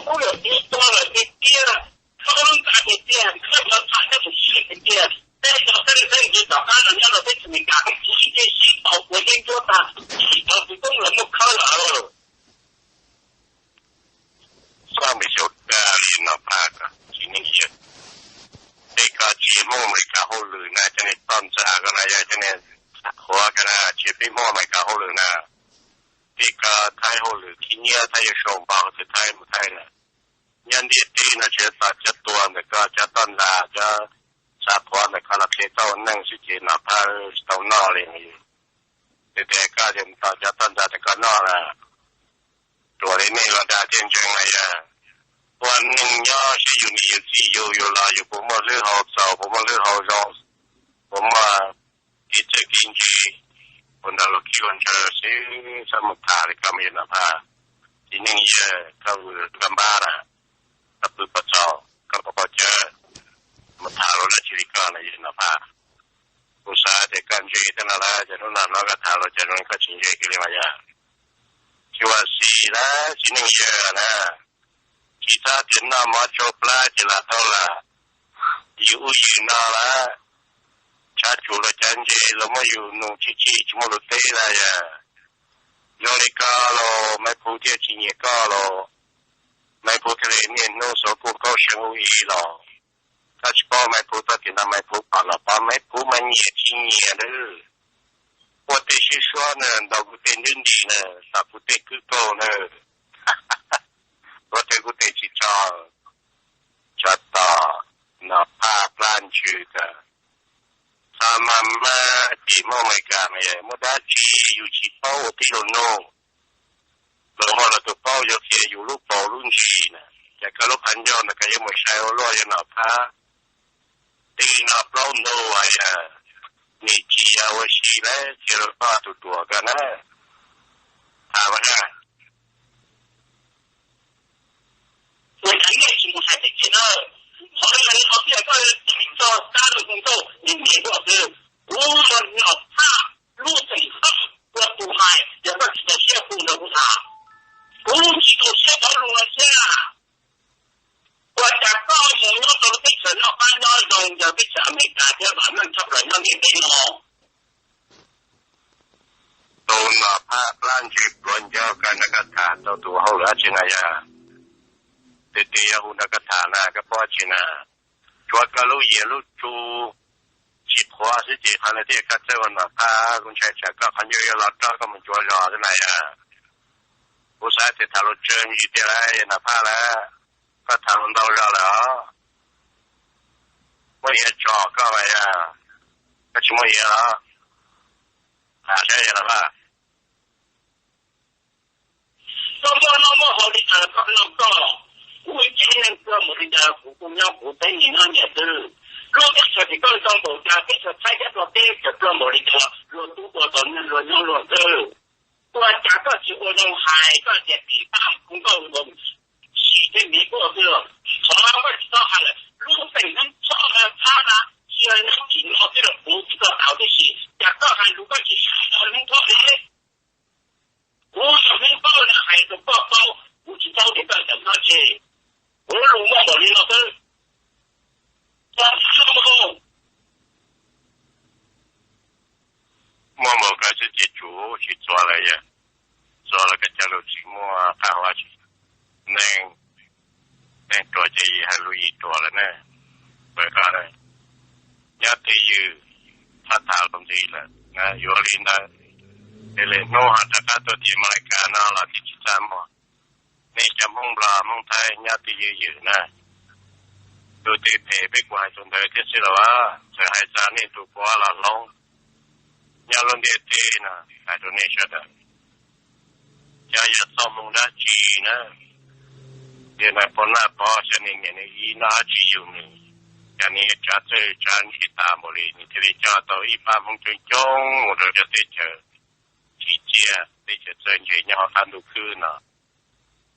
Kuv yog tib tug lawm tiag tiag, khawb lub nqa tiag tiag, khawb cov txhab thiab tus siab tiag tiag. Tej cov xeeb leej xeeb ntxwv tom qab no nyob rau teb chaws Amelikas, sib ntsib sib tau ua yeeb ncuab tag, tsis tau txwv koob lawv muaj khawb lawm. Xab npis xyov dag li no pab ko tsis neej yawg. Tej ko tsis Hmoob Amelikas hauj lwm na, cov niag toj ntxas ko na, yog cov niag qhuav ko na, tsis peb Hmoob Amelikas hauj lwm na. Tej ko Thaib hauj lwm khib nyiab, Thaib yuav sau npog tus Thaib mus Thaib na. Nyob ntiaj teb no tsis tos cov tuag ntawm ko, cov toj ntxas, cov xav qhuav ntawm ko los qhia txoj ua neej xwb ces no pab tsis tau noj li. Tes tes koj ces mus tos cov toj ntxas ntawm ko noj lawm. Ruam li nej los dag thiaj ntseeg mas yog ua neej nyob saib yus niam yus txiv yug yus los yus puas muaj hlwb hau txaus, puas muaj hlwb hau zoo, puas muaj kev txawj kev ntse, puas nrog luag khib luag ntshaw xwb, txhob mus tham li ko mas yog no pab. Tsis neej yawg koj vwm koj npab na, koj pw puas txaus, koj puas qaug cawv, mus tham luag dab tsi li ko na yog no pab. Kuv xav tias koj ntse tej no lawm ces hnub no hnov koj tham luag cov zoo koj tsis ntse kiag li mas yog. Tsis ua si lawm tsis neej yawg na. Tsis txhob tias noj mov tsau plab ces lam tau lawm. Yus ub yus no lawm, tshav tsum luag cov ntse los muab yus nug tsis tsim tsis muaj lus teb lawm yog. Zoo li koj los Maiv Phuv thiaj tsis nyiam koj los, Maiv Phuv thiaj li niaj hnub xov kuj kaub seev ub ib los. Koj tsis paub Maiv Phuv txoj kev no, Maiv Phuv pom los pom, Maiv Phuv mas nyiam tsis nyiam lawm. Ua tej sib suab na, ntaus kuv tej nrwb ntim na, tom kuv tej kwb kaug na, ua tej kuv tej tsis tso, tso tom no phaj plab ntsws tas. Txhob maj maj, tim Hmoob Amelikas mas muaj dab tsi yus tsis paub ua tib lu nug. Luag muaj luag tus paub yuav qhia yus lub paus lub ntsis na, ces koj lub qhov ncauj ntawd koj yuav mus sai ua luaj yog nom phab. Tim no plaub ntug as, nim tsis yog ua si lawm, cia rau koj tus ruam ko na. Tham mas na. Ua cas nej tsis mus hais tiag tiag na? Qhov no yog li qhov tiag, koj txog tab lub hmoov nrauj ib niam kuj xwb. Kuv yog nom phab lub xeem Hawj, ua tus hais, yog koj tsis txaus siab hu nrog kuv tham. Kuv tsis txaus siab cov lus no thiab. Ua cas koj mus nyob rau lub teb chaws noj qab nyob zoo, yog teb chaws Amelikas thiab vam meej tshaj plaws nyob ntiaj teb no. Tus nom phaj plab ntsis pluav ncauj ko no koj tham tau tus hauj lwm dab tsi na yog? Tiag tiag yog hu nrog koj tham na koj paub dab tsi na? Tsuav koj lub yias lub tsu tsis qhuav xwb ces qhov ntawd thiaj koj txawj ua nom phaj, kuv ntshai tsam koj qhov ncauj yuav los roj koj mus ntsuav zos xwb na yog. Kuv xav tias tham lus tsawg ntsis tiag lawm yog nom phaj lawm, koj tham lus ntau zog lawm os. Muaj iav tsom koj mas yog, koj tsis muaj iav los? Tham saib yog los mas. Koj muaj noj muaj haus li cas los koj noj koj, kuv ib txhia neej tuag mus li cas kuv kuj nyob kuv, peb nyias nyob nyias xwb. Lub teb chaws tim koj zoo npaum cas, teb chaws Thaib thiab Nplog teb chaws pluag npaum li cas, luag tub ua tau neeg luag nyob luag xwb. Ua cas koj tsis ua zoo hais koj tias tim pab kuv nkauj sim thiab miv kuj xwb. Qhov koj tsis txhob hais lawm, lub xeem Hmoob Thoj no txhab na, tsis yog Hmoob tim no xwb los puv tsis txog thaum tib si, cas koj hais lus koj tsis sawv los Hmoob Thoj li. Kuv yog Hmoob paub na, hais rau koj paub, kuv tsis paub tias koj xav dab tsi. Kuv lus muaj npaum li no xwb. Koj txhob muaj npaum ko xwb ces tsum tsis txuas lawm yog, txuas lawm koj cov lus tsis muaj qab hau dab tsi. Neeg, neeg ruam ces yim hais lus yim ruam lawm na. Pab ko nyob twj ywm, txhob tham lus ntxiv lawm. Yuav li ntawd, es lwm hnub ho rov qab tuaj tim Amelikas no los thiaj tsis txaj muag. Nej cov Hmoob Nplog Hmoob Thaib nyob twj ywm ywm na. Tus twg phem peb kuj hais tus ntawd thiab xwb los, txawm hais txog nej tus puav los hloov nyob lub ntiaj teb no, hais rau nej sawv daws, xyov yog txoj hmoo dab tsi na. Yog nais phoo Naj Pov xyov nws niam nws txiv noj dab tsi yug nws, cas nws yuav tsav txawj tsav ntse tas npaum li, nws thiaj li coj tau ib pab Hmoob coob coob mus rau cov teb chaws tsim txiaj, teb chaws txawj ntse nyob hauv qab ntuj khwb no,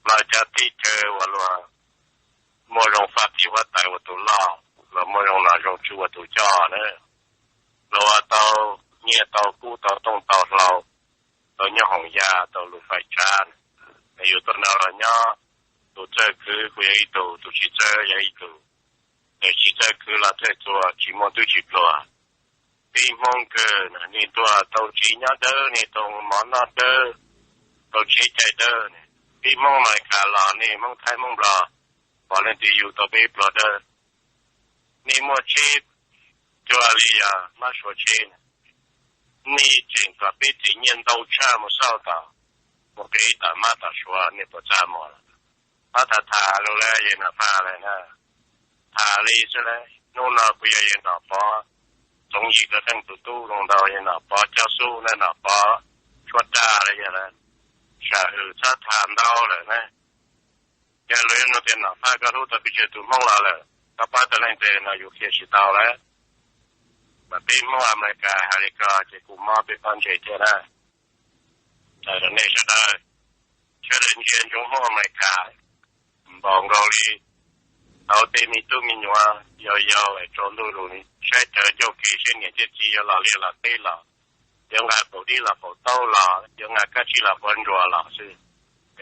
los cov teb chaws uas luag muaj zoo faj tib huab tais ua tus loj, luag muaj zoo nom zoo tswv ua tus coj na, luag ua tau nyiaj tau kub tau tooj tau hlau, tau nyob hoos ya tau lus fais tshab, yus tuaj no los nyob Tus txawj khwv kuj yog ib tug, tus tsis txawj yog ib tug. Tus tsis txawj khwv los thawj txhua tsis muaj twb tsis pluag. Peb Hmoob kawg, nej tuaj tau tsev nyob dawb, nej tau mov noj dawb, tau tsheb caij dawb. Peb Hmoob Amelikas los nej Hmoob Thaib Hmoob Nplog, pom leej twg yug tau peb pluag dawb. Nej muaj tsheb cuag li yog mab suav tsheb, nej tseem kom peb txiv nyiaj ntau tshaj mus xauj tom, mus qhib tom mab tom suav, nej puas txaj muag? Pab tham tham lus lawm yawg Nom Phaj lawm na, tham li xwb lauj. Hnub no kuj yog yawg Nom Pov Txoov Yim Kawg Theej tus tub zoo ntau, yawg Nom Pov Coj Xub na, Nom Pov Tshuab Raj los yog lawm, sam hwm txhob tham ntau lawm na. Yog luag yuav nug tias Nom Phaj koj hlub tau pes tsawg tus Hmoob los lawm, koj pab tau leej twg no yus qhia tsis tau lawm. Mas peb Hmoob Amelikas hais li ko ces kuv mob peb pob ntseg thiab na. Nej sawv daws, sawv daws ntsia ntsoov Hmoob Amelikas npaum nkaus li tau tej me tub me nyuam yau yau es tsaus ntuj lug saib cawv ncauj kev saib niam thiab txiv yuav los liaj los teb los, yuav nqa paus dib los paus taub los, yuav nqa kab tsib los puab ntsuas los xwb.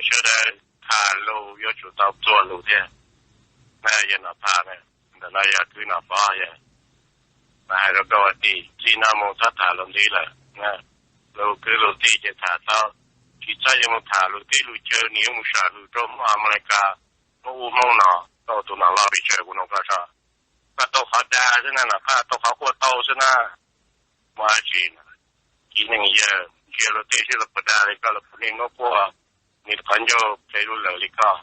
Sawv daws tham lus yuav tsum tau txuas lus thiab. Na yawg Nom Phaj, ntawm no yog kwv Nom Pov, mas hais rau koj ua tij, txij no mus txhob tham lus ntiv lawm. Lus kwv lus tij ces tham tau, tsis txhob yuav mus tham lus teb lus chaw, nws yuav mus sam lus rau Hmoob Amelikas, Hmoob ub Hmoob no, koj tus nom loj pes tsawg kuv nug koj tso. Koj tau qhov dag xwb na, Nom Phaj, tau qhov quaj tau xwb na. Muaj dab tsi, kiv neeg yawg, ntsia luag tej sib los puas dag li koj, los puas neeg muab quaj, nws qhov ncauj ple lub lawm li koj,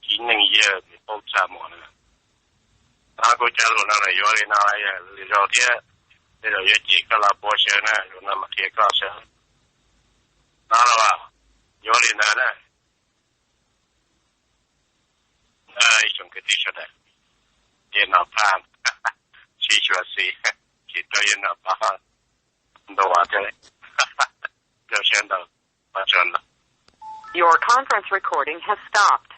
kiv neeg yawg, nws paub txaj muag na. Kuv cov lus no lawm yuav li no, lwm zaus thiab, tej zaum yuav cev koj los puab xyaw na, zaum no mas qhia koj xwb. No los, yuav li ntawd na. Ib tsoom kwv tij sawv daws, yawg Nom Phaj tsis xyuam xim, tsis rau yawg Nom Pov ntuas thiab, zoo siab ntau, ua tsaug ntau. Your conference recording has stopped.